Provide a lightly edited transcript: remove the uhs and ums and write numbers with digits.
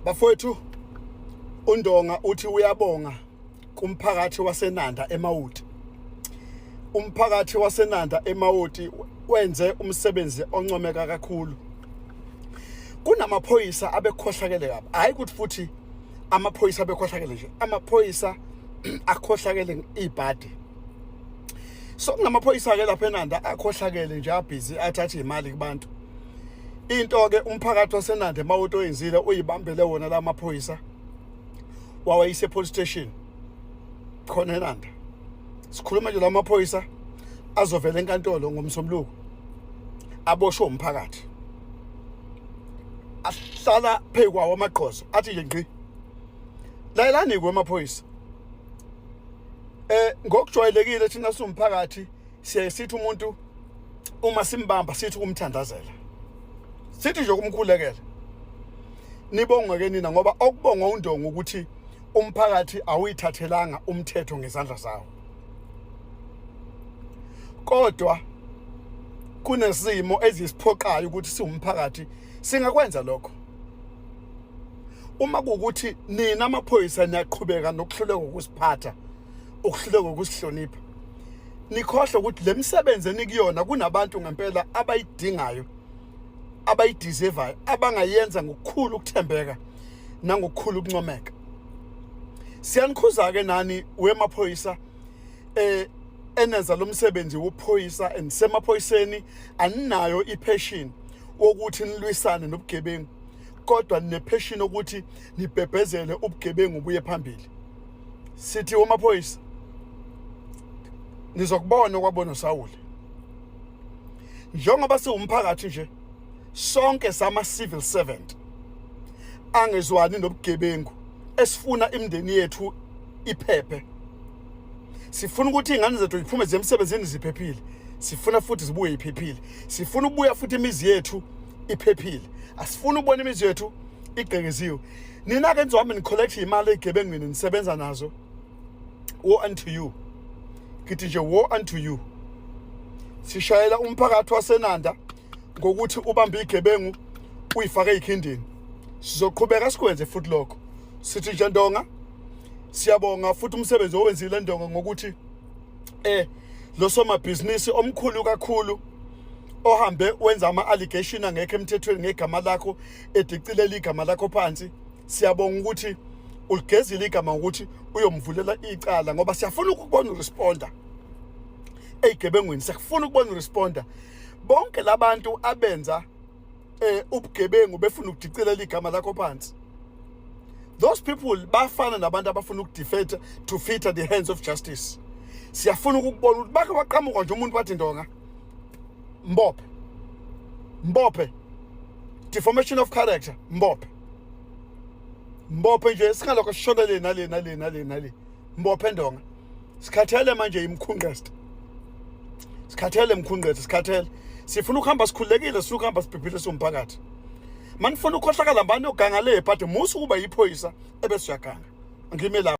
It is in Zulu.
Bafowethu, uNdonga uthi uyabonga kumphakathi waseNanda eMawoti. Umphakathi waseNanda eMawoti wenze umsebenzi oncomeka kakhulu. Kunamaphoyisa abekhohlakele kabi. Hayi ukuthi futhi amaphoyisa abekhohlakele nje. Amaphoyisa akhohlakele ibhadi. So kunamaphoyisa ke lapha eNanda akhohlakele nje, abhizi athatha imali kubantu. Into ke umphakathi waseNanda eMawoti oyenzile, uyibambele wona la maphoyisa, wawayise police station khona eNanda. Sikhuluma nje, lamaphoyisa azovela enkantolo ngomsombuluko, aboshwe umphakathi, ahlala phezu kwawo amagqozo, athi nje ngqi. Layelani kwamaphoyisa. Ngokujwayelekile thina siwumphakathi siyaye sithi umuntu uma simbamba sithi ukumthandazela, sithi nje ukumkhulekela. Nibongwe ke nina, ngoba okubongwa uNdongo ukuthi umphakathi awuyithathelanga umthetho ngezandla zawo, kodwa kunesimo ezisiphoqayo ukuthi siwumphakathi singakwenza lokho. Uma kuwukuthi nina amaphoyisa niyaqhubeka nokuhluleka ukusiphatha, ukuhluleka ukusihlonipha, nikhohle ukuthi le misebenzi enikuyona kunabantu ngempela abayidingayo, abayideservayo, abangayenza ngokukhulu ukuthembeka nangokukhulu ukuncomeka. Siyanikhuza-ke nani wemaphoyisa enenza lo msebenzi wobuphoyisa and semaphoyiseni, aninayo ipassion wokuthi nilwisane nobugebengu, kodwa ninepassion ukuthi nibhebhezele ubugebengu buye phambili. Sithi wamaphoyisa, nizokubona okwabona uSawule. Njengoba siwumphakathi nje sonke sama civil servant angezwani nobugebengu, esifuna imindeni yethu iphephe, sifuna ukuthi iy'ngane zethu ziphume ziye emsebenzini ziphephile, sifuna futhi zibuye iphephile, sifuna ukubuya futhi imizi yethu iphephile, asifuni ukubona imizi yethu igqekeziwe. Nina-ke nizohambe nicollect imali ey'gebengwini nisebenza nazo. Woe unto you! Ngithi nje woe unto you! Sishayela umphakathi waseNanda ngokuthi ubambe igebengu uyifake eyikhindini. Sizoqhubeka sikwenze futhi lokho. Sithi nje Ndonga, siyabonga futhi umsebenzi owenzile Ndonga ngokuthi lo somabhizinisi omkhulu kakhulu ohambe wenza ama-allegation angekho emthethweni ngegama lakho, edicilela igama lakho phansi, siyabonga ukuthi uligezile igama ngokuthi uyomvulela icala, ngoba siyafuna ukubona uresponda eyigebengwini, siyafuna ukubona uresponda bonke labantu abenza ubugebengu befuna ukudicilela igama lakho phansi. Those people bafana nabantu abafuna ukudefeat to fetter the hands of justice. Siyafuna ukukubona ukuthi bake waqhamuka nje umuntu wathi, "Ndonga, mbophe, mbophe, defamation of character, mbophe, mbophe nje." Singalokho sishonele nale nale nale nale. Mbophe Ndonga, sikhathele manje imkhunqeste, sikhathele mkhunqeste, sikhathele. Sifuna ukuhamba sikhululekile, sifuna ukuhamba siphephile siwumphakathi. Manifuna ukukhohlakala, mbani oganga le, but musa ukuba yiphoyisa ebese uyaganga. Ngime lapho.